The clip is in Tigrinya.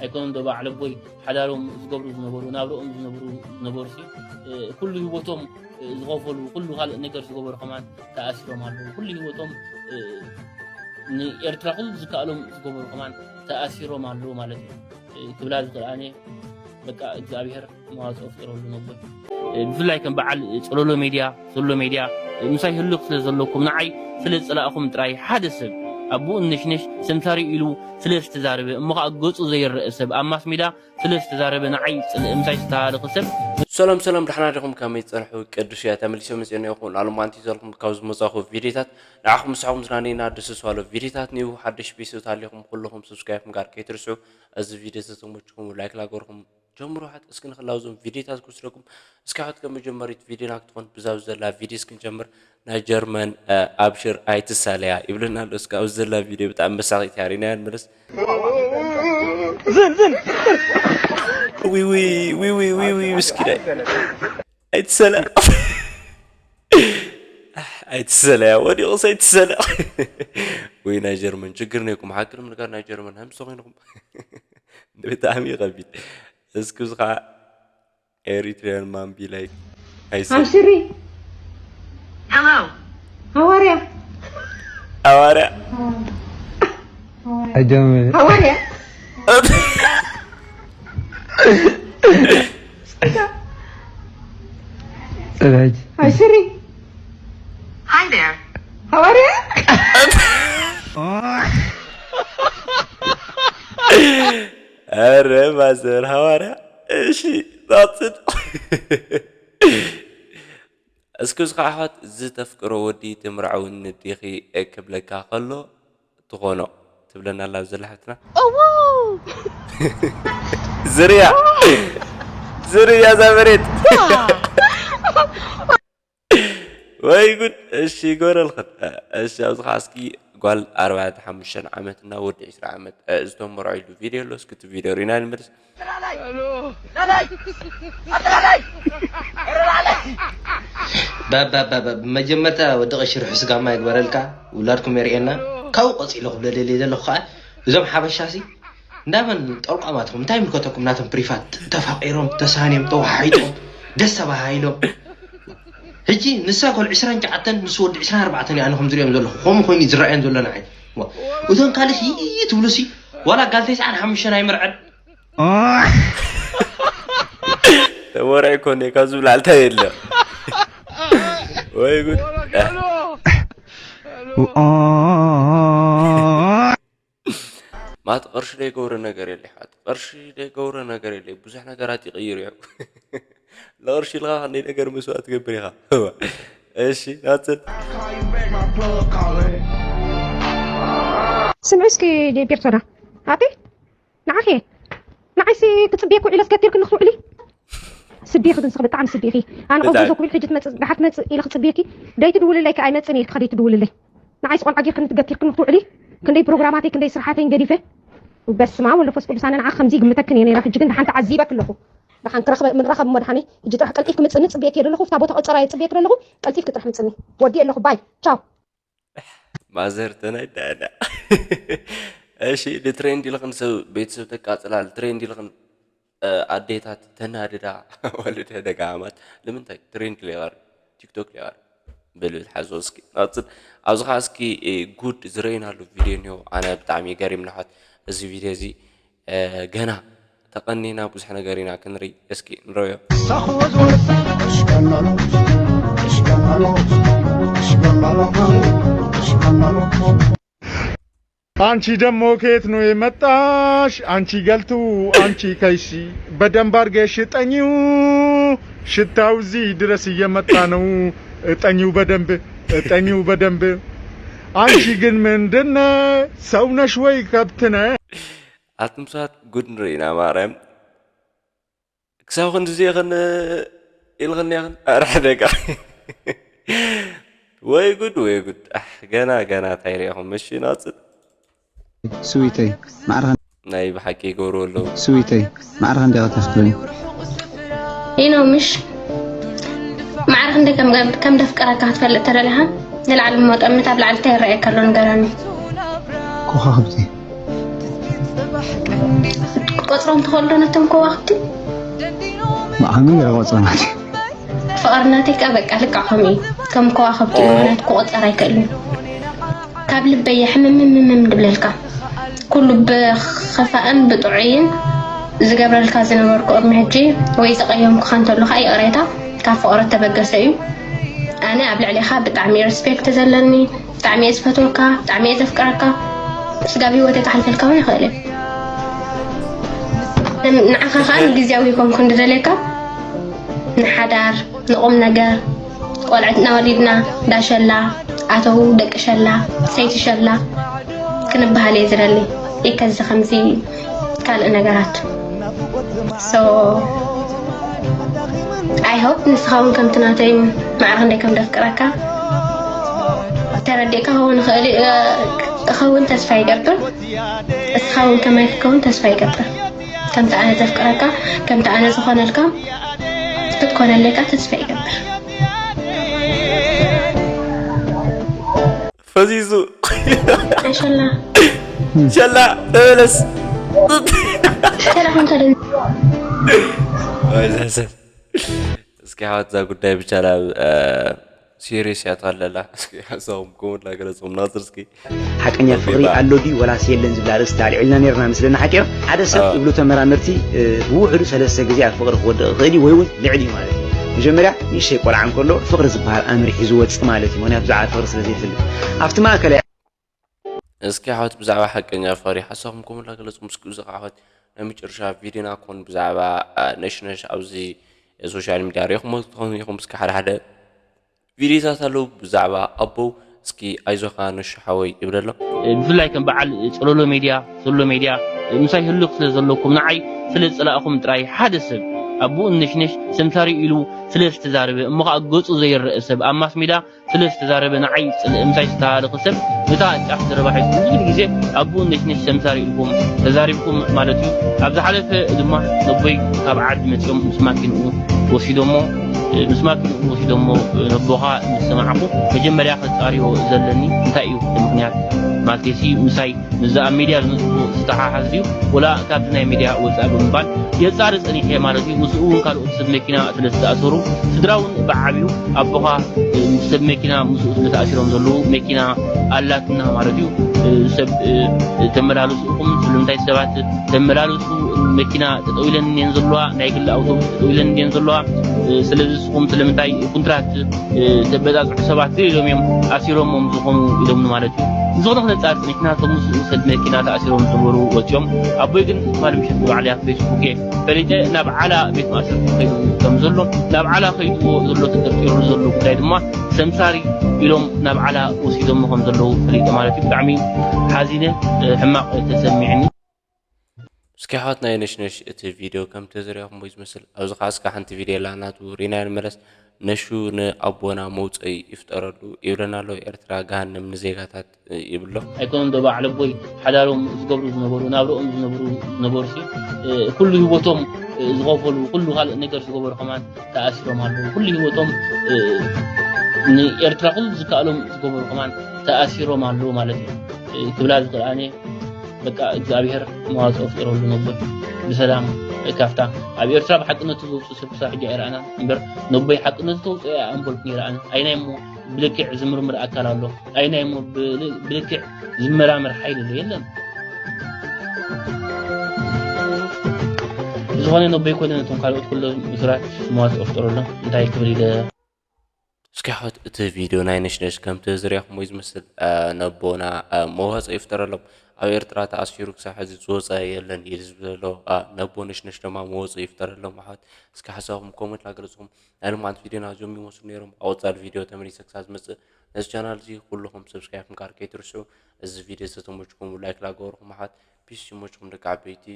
ኣይኮነን ዶ በዓል ኣቦይ ሓዳሮም ዝገብሩ ዝነበሩ፣ ናብርኦም ዝነብሩ ዝነበሩ ሲ፣ እ፣ ኩሉ ህይወቶም፣ እ፣ ዝኸፈሉ፣ ኩሉ ካልእ ነገር ዝገበሩ ከማን ተኣሲሮም ኣለዉ። ኩሉ ህይወቶም፣ እ፣ ንኤርትራ ኩሉ ዝከኣሎም ዝገበሩ ከማን ተኣሲሮም ኣለዉ ማለት እዩ። እ፣ ክብላ ዝኽእል ኣነ በቃ እግዚኣብሔር መዋጽኦ ፍጠረሉ ነበር። እ፣ ብፍላይ ከም በዓል ጽለሎ ሜድያ፣ ጽለሎ ሜድያ፣ እ፣ ምሳይ ህልኽ ስለ ዘለኩም ንዓይ ስለ ዝጸላእኹም ጥራይ ሓደ ሰብ ኣቦኡ ነሽነሽ ሰምሳሪ ኢሉ ስለ ዝተዛረበ እሞ ኸኣ ገጹ ዘይረአ ሰብ ኣብ ማስ ሜድያ ስለ ዝተዛረበ ንዓይ ጽልኢ ምሳይ ዝተሃለኸ ሰብ። ሰላም ሰላም፣ ደሕና ዲኹም? ከመይ ጸንሑ? ቅዱስ እያ ተመሊሰ መጽኤና ይኹን ኣሎም ኣንቲ ዘልኩም ካብ ዝመጻኹ ቪዲዮታት ንዓኹም ምሳኹም ዝናነይና ደስ ዝባሎ ቪዲዮታት ኒው ሓድሽ ቤተሰብ ታሊኹም ኩልኹም ሰብስክራይብ ምግባር ከይትርስዑ። እዚ ቪዲዮ ተተመችኹም ላይክ ላገርኩም ጀምሩ። ሓት እስኪ ንኽላው ዞም ቪዲዮታት ክወስደኩም እስኪ ሓት ከም መጀመሪት ቪዲዮና ክትኾን ብዛው ዘላ ቪዲዮ እስኪ ንጀምር። ናይ ጀርመን፣ እ፣ ኣብሽር ኣይትሳለያ ይብለና ኣሎ። እስኪ ኣብዚ ዘላ ቪድዮ ብጣዕሚ መሳኺት እያ፣ ሪናያ ንመለስ። ዝን፣ ዝን። ዊ፣ ዊ፣ ዊ፣ ዊ፣ ዊ፣ ዊ፣ ምስኪናይ። ኣይትሰለያ። ኣይትሰለያ፣ ወዲቑስ ኣይትሰለያ። ወይ ናይ ጀርመን ችግር ነይኩም፣ ሓቂ ንምንጋር ናይ ጀርመን ሃምስቶ ኮይንኩም። ብጣዕሚ ከቢድ። እስኪ እዚ ከዓ Eritrean man be like, I say, ኣብሽሪ። Hello። ሃዋርያ። ሃዋርያ። ኣጆም። ሃዋርያ። ጽባሕ። ኣብሽሪ። Hi there። ሃዋርያ። ኣረ ማዘር ሃዋርያ። እሺ፣ that's it። እስኪ እዚ ከዓ ኣሕዋት፣ ዝተፍቅሮ ወዲ ትምርዐውኒ ዲኺ ክብለካ ከሎ ትኾኖ ትብለና ኣላ ዘላ ሓፍትና። እዎ። ዝርያ፣ ዝርያ እዛ መሬት። ወይ ጉድ! እሺ፣ ይግበረልኽን። እሺ፣ ኣብዚ ኸዓ እስኪ ጓል ኣርባዕተ ሓሙሽተ ዓመት እና ወዲ ዕስራ ዓመት፣ እ፣ ዝተመርዐሉ ቪድዮ ኣሎ። እስኪ እቲ ቪድዮ ሪና ንመለስ። ባባባባ፣ መጀመርታ ወዲ ቀሺ ርሑስ ጋማ ይግበረልካ፣ ውላድኩም የርእየና። ካብኡ ቀጺለ ክብለ ደልየ ዘለኹ ኸዓ፣ እዞም ሓበሻሲ እንዳበን ጠልቋማትኩም እንታይ ይምልከተኩም? ናቶም ፕሪፋት ተፋቂሮም፣ ተሳንዮም፣ ተወሓሒጦም፣ ደስ ተባሃሂሎም። ሕጂ ንሳ ጓል ዕስራን ትሽዓተን፣ ንሱ ወዲ ዕስራን ኣርባዕተን እዩ፣ ኣነ ከም ዝሪኦም ዘለኹ። ከምኡ ኮይኑ እዩ ዝረኣየን ዘሎ ንዓይ። ዋ፣ እዞን ካልእ ይይ ትብሉሲ፣ ዋላ ጋል ተስዓን ሓሙሽተን ኣይምርዐን። ተወራይ ኮነ፣ ካብ ዝብላዕ እንታይ የለ። ወይ ጉድ። ማት ቅርሺ ዘይገብሮ ነገር የለ፣ ይሓት። ቅርሺ ዘይገብሮ ነገር የለ። ብዙሕ ነገራት ይቕይር እዩ። ንቕርሺ ኢልካ ክንደይ ነገር መስዋእቲ ትገብር ኢኻ። እሺ፣ ናጽል። ስምዒ እስኪ ዴ ቢርቶዳ። ኣቲ ንዓኺ ንዓይሲ ክጽብየኪ ውዒለ እስከ ትርክኒ ክትውዕሊ። ስቤኺ ግን ስኽ ብጣዕሚ ስቤኺ። ኣነ እንታይ? ቀጉ ዘኩል ሕጂ ትመጽእ፣ ደሓር ትመጽእ ኢለ ክጽብየኪ። ደይ ትድውልለይ ከኣ ኣይመጽእን ኢልኪ ከደይ ትድውልለይ። ንዓይሲ ቆልዓ ጌርክኒ ትገቲርክኒ ክትውዕሊ። ክንደይ ፕሮግራማተይ፣ ክንደይ ስራሓተይን ገዲፈ። በስመ ኣብ ወወልድ ወመንፈስ ቅዱስ፣ ኣነ ንዓኺ ከምዚ ይግምተክን እየ ነይረ። ሕጂ ግን ደሓን ተዓዚበኪ ኣለኹ። ደሓን ክረኽበ-፣ ምንራኸብ እሞ ደሓነይ። ሕጂ ጥራሕ ቀልጢፍኪ ምጽእኒ፣ ጽብየኪ እየ ዘለኹ። እታ ቦታ ቅጽራ እየ ጽብየኪ ዘለኹ። ቀልጢፍኪ ጥራሕ ምጽእኒ። ወዲኤ ኣለኹ። ባይ። ቻው። ማዘር ተናይዳ ኣላ። እሺ፣ ንትሬንድ ኢልኽን ሰብ ቤተሰብ ተቃጽላ፣ ንትሬንድ ኢልኽን፣ እ፣ ኣዴታት ተናድዳ፣ ወለደ ደጋማት። ንምንታይ ትሬንድ ለይቐር፣ ቲክቶክ ለይቐር? ብል፣ ብል፣ ሓዞ እስኪ። ናጽል፣ ኣብዚ ኸዓ እስኪ፣ እ፣ ጉድ ዝረእናሉ ቪድዮ እኒሆ። ኣነ ብጣዕሚ ገሪምኒ ኣሕዋት፣ እዚ ቪድዮ እዚ። እ፣ ገና ተቐኒና ብዙሕ ነገር ኢና ክንርኢ። እስኪ ንረዮ። አንቺ ደግሞ ከየት ነው የመጣሽ? አንቺ ገልቱ፣ አንቺ ከይሲ፣ በደንብ አርገሽ እጠኚው። ሽታው እዚህ ድረስ እየመጣ ነው። እጠኚው በደንብ፣ እጠኚው በደንብ። አንቺ ግን ምንድነ? ሰው ነሽ ወይ ከብት ነሽ? ኣቱም ሰባት ጉድ ንርኢ ኢና ማርያም። ክሳብ ክንድዚ ኢኽን ኢልኽኒ ኢኽን? ኣረ ደቃ። ወይ ጉድ፣ ወይ ጉድ። ኣሕ፣ ገና፣ ገና እንታይ ርኢኹም? እሺ፣ ናጽል። ስዊተይ፣ ማዕረ ናይ ብሓቂ ይገብሩ ኣለዉ። ስዊተይ፣ ማዕረ ክንደይ ክትብለኒ? ኢኖ ምሽ ማዕረ ክንደይ ከም፣ ከም ደፍቀረካ ክትፈልጥ ተደሊኻ፣ ንላዕሊ ምወጥ እምነት ኣብ ላዕሊ እንታይ ይረኣየካ ኣሎ ንገረኒ። ኮኻኽብቲ። ቆጽሮም ትኸልዶ ነቶም ከዋኽብቲ? ብዓሚ ገለ ቆጽሮ ናት። ፍቕሪ ናተይ ከኣ በቃ ልክዕ ከምኡ እዩ። ከም ከዋኽብቲ እዩ፣ ምኽንያቱ ክቑጸር ኣይክእልን። ካብ ልበይ ሕምምምምም ድብለልካ። ኩሉ ብኽፋእን ብጥዑይን ዝገብረልካ ዝነበርኩ ቅድሚ ሕጂ ወይ ዝቐየምኩኻ እንተሎ ከዓ ይቕሬታ፣ ካብ ፍቕሪ እተበገሰ እዩ። ኣነ ኣብ ልዕሌኻ ብጣዕሚ እዩ ሪስፔክት ዘለኒ፣ ብጣዕሚ እየ ዝፈትወካ፣ ብጣዕሚ እየ ዘፍቅረካ። ስጋብ ህይወተይ ክሓልፈልካ እውን ይኽእል እየ። ንዓኻ ከዓ ንግዜያዊ ይኮንኩ እንድደልየካ፣ ንሓዳር፣ ንቁም ነገር፣ ቆልዕትና ወሊድና፣ ዳሸላ ኣተው፣ ደቂ ሸላ፣ ሰይቲ ሸላ ክንበሃል እየ ዝደሊ። ኢከዚ ከምዚ ካልእ ነገራት። So I hope ንስኻ እውን ከምቲ ናተይ ማዕረ ክንደይ ከም ደፍቅረካ ተረዲእካ ክኸውን ይኽእል እዩ፣ እኸውን ተስፋ ይገብር። እስኻ እውን ከማይ ክትከውን ተስፋ ይገብር። ከምቲ ኣነ ዘፍቅረካ፣ ከምቲ ኣነ ዝኾነልካ ክትኮነለይ ከኣ ተስፋ ይገብር። ፈዚዙ ኣሸላ ሸላ ተመለስ። ሰላም ተደን ወይ ዘሰብ። እስኪ ሓወት እዛ ጉዳይ ብቻ ናብ ሲሪየስ ያቶ ኣለላ። እስኪ ሓሳቦም ከምኡ እናገለፅኩም ናፅር እስኪ ሓቀኛ ፍቕሪ ኣሎ ድዩ ወላስ የለን ዝብል ኣርእስቲ ኣልዒልና ነርና መስለና ሓቂር ሓደ ሰብ ኣዎ። ይብሉ ተመራመርቲ እ፣ ብውሕዱ ሰለስተ ግዜ ኣብ ፍቕሪ ክወድቕ ይኽእል እዩ ወይ እውን ልዕሊ እዩ ማለት እዩ መጀመርያ ንእሽተይ ቆልዓ እንከሎ ፍቕሪ ዝበሃል ኣምር ሒዙ ወፅእ ማለት እዩ ምክንያቱ ብዛዕባ ፍቕሪ ስለ ዘይፈልጥ ኣብቲ ማእከላይ እስኪ ሓወት ብዛዕባ ሓቀኛ ፍቕሪ ሓሳብኩም ከምኡ እናገለፅኩም እስኪ እዚ ከዓ ሓወት ናይ መጨረሻ ቪድዮና ክኾን ብዛዕባ አ፣ ነሽነሽ ኣብዚ ሶሻል ሚድያ ሪኢኹም ትኾኑ ኢኹም እስኪ ሓደ ሓደ ቪድዮታት ኣለዉ ብዛዕባ ኣቦው እስኪ ኣይዞኻ ነሹ ሓወይ ይብለሎም ብፍላይ ከም በዓል ፅለሎ ሜድያ፣ ፅለሎ ሜድያ ምሳይ ህልኽ ስለ ዘለኩም ንዓይ ስለ ዝፀላእኹም ጥራይ ሓደ ሰብ ኣቦኡ ነሽነሽ ሰምሳሪ ኢሉ ስለ ዝተዛረበ እሞ ከዓ ገፁ ዘይረአ ሰብ ኣብ ማስ ሜዳ ስለ ዝተዛረበ ንዓይ ፅልእ ምሳይ ዝተሃለኸ ሰብ ነታ ጫፍ ዘረባ ሒዝኩም ብዙሕ ግዜ ኣቦኡ ነሽነሽ ሰምሳሪ ኢልኩም ተዛሪብኩም ማለት እዩ። ኣብ ዝሓለፈ ድማ ነቦይ ካብ ዓዲ መፂኦም ምስ ማኪንኡ ወሲዶሞ ምስ ማኪንኡ ወሲዶሞ ነቦኻ ምስ ሰማዕኹ መጀመርያ ክፃርዮ ዘለኒ እንታይ እዩ እቲ ምኽንያት ማለተይሲ ምሳይ ምስዚ ኣብ ሚድያ ዝመፅኡ ዝተሓሓዝ ድዩ ወላ ካብዚ ናይ ሚድያ ወፃኢ ብምባል የፃሪ ፀኒሐ ማለት እዩ። ምስኡ እውን ካልኦት ሰብ መኪና ስለ ዝተኣሰሩ ስድራ እውን ብዓብዩ ኣቦኻ ምስ ሰብ መኪና ምስኡ ስለ ተኣሲሮም ዘለዉ መኪና ኣላትና ማለት እዩ። ሰብ ተመላለሱ ኢኹም ስለምንታይ ሰባት ተመላለሱ መኪና ጠጠው ኢለን እየን ዘለዋ ናይ ግሊ ኣውቶቡስ ጠጠው ኢለን እየን ዘለዋ ስለዚ ንስኹም ስለምንታይ ኩንትራት ተበፃፅሑ ሰባት ኢሎም እዮም ኣሲሮሞም ዝኾኑ ኢሎምኒ ማለት እዩ። ዝኾነ ክነፃር ፅኒሕና እቶም ምስኡ ሰብ መኪና ተኣሲሮም ዝነበሩ ወፂኦም ኣቦይ ግን ትማሊ ምሸት ብባዕለይ ኣብ ፌስቡክ እየ ፈሊጠ ናብ ዓላ ቤት ማእሰርቲ ከይዱ ከም ዘሎ ናብ ዓላ ከይድዎ ዘሎ ተጠርጢሩ ዘሎ ጉዳይ ድማ ሰምሳሪ ኢሎም ናብ ዓላ ወሲዶሞ ከም ዘለዉ ፈሊጠ ማለት እዩ። ብጣዕሚ ሓዚነ ሕማቕ ተሰሚዕኒ። እስኪ ኣሕዋት ናይ ነሽነሽ እቲ ቪድዮ ከም ተዝሪኦኹም ወይ ዝመስል ኣብዚ ከዓ እስካ ሓንቲ ቪድዮ ኣላ ናቱ ሪና ንመለስ ነሹ ንኣቦና መውፀኢ ይፍጠረሉ ይብለና ኣሎ ኤርትራ ገሃነም ንዜጋታት ይብሎ ኣይኮነን ዶ በዓል ኣቦይ ሓዳሮም ዝገብሩ ዝነበሩ ናብረኦም ዝነብሩ ዝነበሩ ሲ ኩሉ ህይወቶም ዝኸፈሉ ኩሉ ካልእ ነገር ዝገበሩ ከማን ተኣሲሮም ኣለዉ ኩሉ ህይወቶም ንኤርትራ ኩሉ ዝከኣሎም ዝገበሩ ከማን ተኣሲሮም ኣለዉ ማለት እዩ ክብላ ዝኽእል ኣነ በቃ እግዚኣብሔር መዋፅኦ ፍጠረሉ ነበር ብሰላም ካብታ ኣብ ኤርትራ ብሓቅነቱ ዝወፁ ሰብ ክሳብ ሕጂ ኣይረኣና እምበር ነቦይ ሓቅነቱ ተውፅኦ እያ ኣንበልኩ ነይረ ኣነ ኣይናይ እሞ ብልክዕ ዝምርምር ኣካል ኣሎ ኣይናይ እሞ ብልክዕ ዝመራመር ሓይሊ ኣሎ የለን ዝኾነ ነቦይ ኮነ ነቶም ካልኦት ኩሎም እሱራት መዋፅኦ ፍጠረሎም እንታይ ክብል ኢለ እስኪ ሓወት እቲ ቪድዮ ናይ ነሽነሽ ከምቲ ዝሪኣኹም ወይ ዝመስል ነቦና መዋፅኦ ይፍጠረሎም ኣብ ኤርትራ ተኣሲሩ ክሳብ ሕዚ ዝወፀ የለን ኢሉ ዝብል ዘሎ ነቦ ነሽነሽ ድማ መወፅኦ ይፍጠረሎም ኣሕዋት እስኪ ሓሳብኩም ኮመንት ላገለፅኩም ናይ ልማዓት ቪድዮና እዞም ይመስሉ ነይሮም ኣብ ወፃል ቪድዮ ተመሊሰ ክሳብ ዝመፅእ ነዚ ቻናል እዚ ኩልኹም ሰብስክራይብ ምግባር ከይትርስዑ እዚ ቪድዮ ዝተመችኩም ላይክ ላገበርኩም ኣሕዋት ፒስ ይመችኩም ደቂ ዓበይቲ